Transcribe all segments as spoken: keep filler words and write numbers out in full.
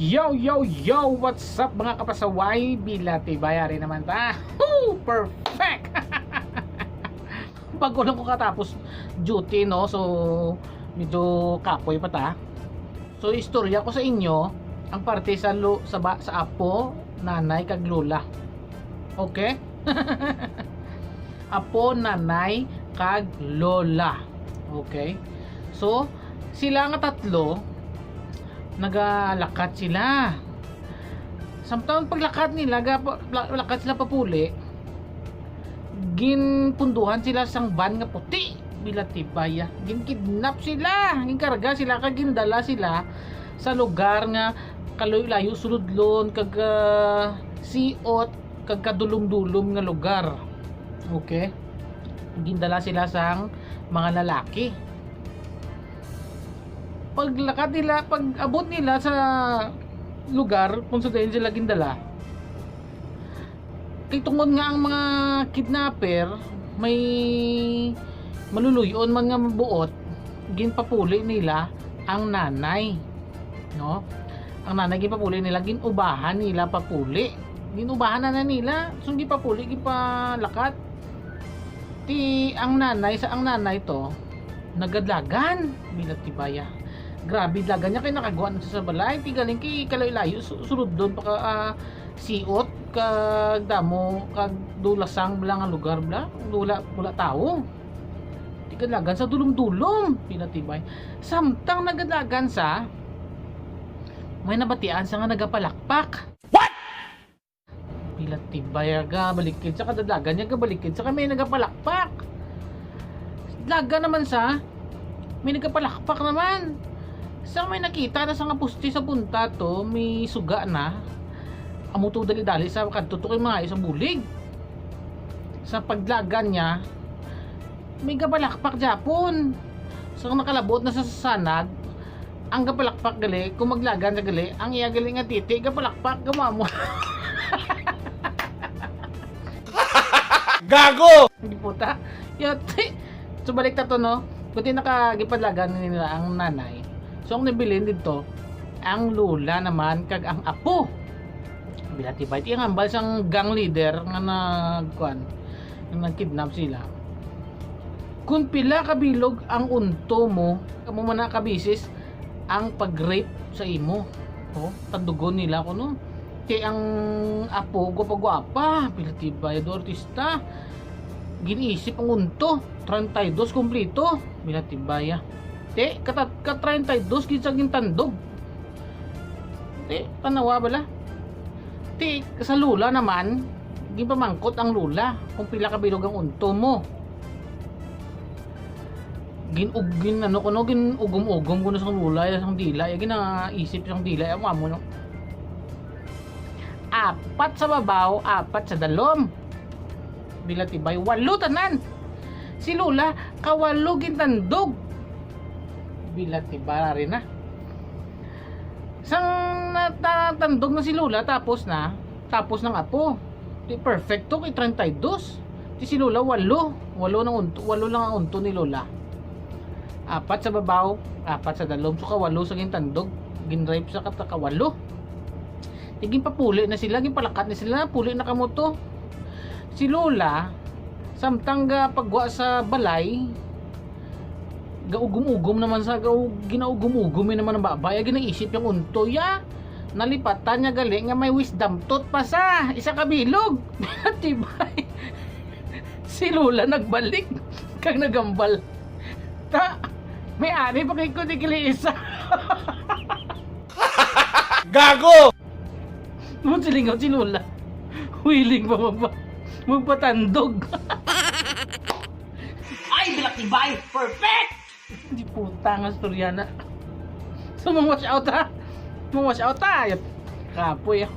Yo, yo, yo! What's up, mga kapasaway? Bila tibay, ari naman ta. Woo! Perfect! Bago lang ko katapos duty, no? So, medyo kapoy pa ta. So, istorya ko sa inyo ang parte sa lo, sa, ba, sa apo, nanay, kag lola. Okay? Apo, nanay, kag lola. Okay? So, sila nga tatlo, nagalakat sila. Samtang paglakat nila, ga, la, lakat sila papuli, ginpunduhan sila sang van nga puti, bila tibaya. Ginkidnap sila, ginkarga sila, kag gindala sila sa lugar nga kalayo-layo, suludlon, kag, ah, siot, kag kadulom-dulom nga lugar. Okay? Gindala sila sang mga lalaki. Paglakat nila, pag-abot nila sa lugar kung sa diin sila gindala, kay tungod nga ang mga kidnapper may maluluy-on man nga buot, ginpapuli nila ang nanay, no? Ang nanay ginpapuli nila, gin-ubahan nila papuli. Gin-ubahan na, na nila, so gipapuli, gipalakat. Ti ang nanay, sa ang nanay to, nagadlagan, bila tibaya. Grabe, dlagan niya kay nakagwa na siya sa balay. Ti galing kay kalayo-layo, su-, sulod doon pa ka, ah, siot, kag damo, kag dulasang bala nga lugar bala. Wala, wala tawo. Ti kadlagan sa dulom-dulom, bila tibay. Samtang nagadlagan sa, may nabatian sa nga nagapalakpak. What? Bila tibay, aga, balikid sa kadalagan niya, gabalikid sa kay may nagapalakpak. Dalaga naman sa, may nagapalakpak naman. Sa may nakita na sa nga puste sa punta to, may suga na. Amo to dali-dali sa kadto to kay mga sa bulig. Sa paglagan niya, may gapalakpak gyapon. So, kung nakalabot na sa sasanag, ang gapalakpak gali, kung maglagan sa gali, ang iya gali nga titi, gapalakpak, gamamo. Gago! Hindi puta. Yati. So, balik ta to, no? Kundi nakagipadlagan nila ang nanay. So, ang nabilin dito, ang lola naman kag ang apo. Bila tibay, ti ang hambal sang gang leader nga nagkuan, nga nagkidnap sila. Kung pila ka bilog ang unto mo, kamo man na kabisis ang pag-rape sa imo. Oh, tandugon nila ko, no? Kay ang apo, gwapa-gwapa, pila tibay do artista. Gin-isip ang unto, treinta y dos kompleto, pila tibay, ah. Te, kata-, ka treinta y dos gid sa gintandog. Te, tanawa bala. Te, sa lola naman, ginpamangkot ang lola kung pila ka bilog ang unto mo. Gin-, ug-, gin-, ano ko, no, gin-ugom-ugom ko na sang lola, ya sang dila, ya ginaisip sang dila, ya mo, no. Apat sa babaw, apat sa dalom. Bila tibay, walo tanan. Si lola, kawalo gintandog. Bila tibay, ari na. Sang nata-, natandog na si lola, tapos na, tapos ng apo. Di perfecto kay treinta y dos. Di si lola, walo. Walo nang unto, walo lang ang unto ni lola. Apat sa babaw, apat sa dalom. So, kawalo sa gintandog. Ginrape sa kata kawalo. Di ginpapuli na sila, ginpalakat na sila, puli na kamo to. Si lola, samtang ga pagwa sa balay, gaugom-ugom naman sa, gaug-, ginaugom-ugom yun naman ang babay, ay ginaisip yung unto, ya. Nalipatan niya gali nga may wisdom tooth pa sa isa ka bilog. Tibay. Si lola nagbalik kag nagambal. Ta, may ari pa kay ko di kili isa. Gago! Mo silingaw si lola. Willing pa magpa-, magpatandog. Ay, bila tibay! Perfect! Di puta nga storya na. So, mang wash out, ha? Mang wash out, ha? Kapoy, ah.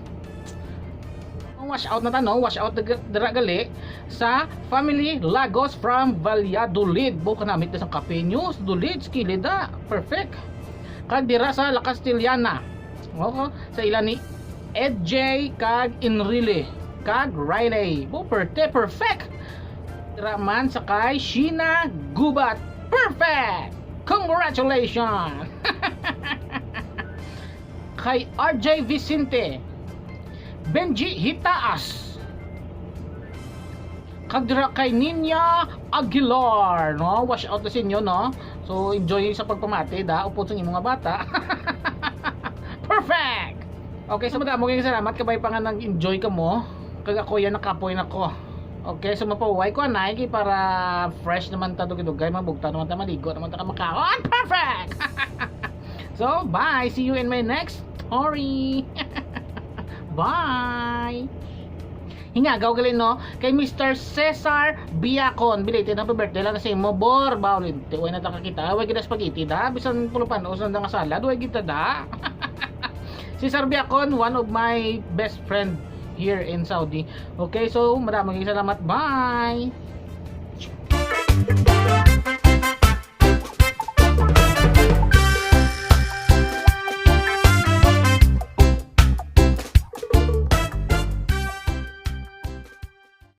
Mang wash out na ta, no? Wash out dira gali sa Family Lagos from Valladolid. Bo, kanamit na sang kape news. Dulid, kilid, ah. Perfect. Kag dira sa La Castellana. Oo, sa ila ni Ed J kag Enrile kag Riley. Bo, perte, perfect. Dira man sa kay Sheena Gubat. Perfect! Congratulations! kay R J Vicente, Benji Hitaas, kag dira kay Ninya Aguilar, no? Wash out na sa inyo, no? So, enjoy sa pagpamati, da. Upod sa imo nga bata. Perfect! Okay, so madamo kayong salamat. Kabay pa nga nag-enjoy ka mo. Kag ako yan, nakapoy na ko. Okay, so mapahuway ko, anay, kay para fresh naman ta, dugay-dugay, mabugtaw naman ta, maligo naman ta, kamakaon. Perfect! So, bye! See you in my next story! Bye! Hingagaw gali, no, kay Mister Cesar Biacon. Belated happy birthday lang sa imo, Bor. Bawal, hindi, way na ta kakita. Way gid spaghetti, da. Bisan pulupan, usan da nga salad, way gid ta, da. Cesar Biacon, one of my best friend here in Saudi. Okay, so madamo kayong salamat. Bye!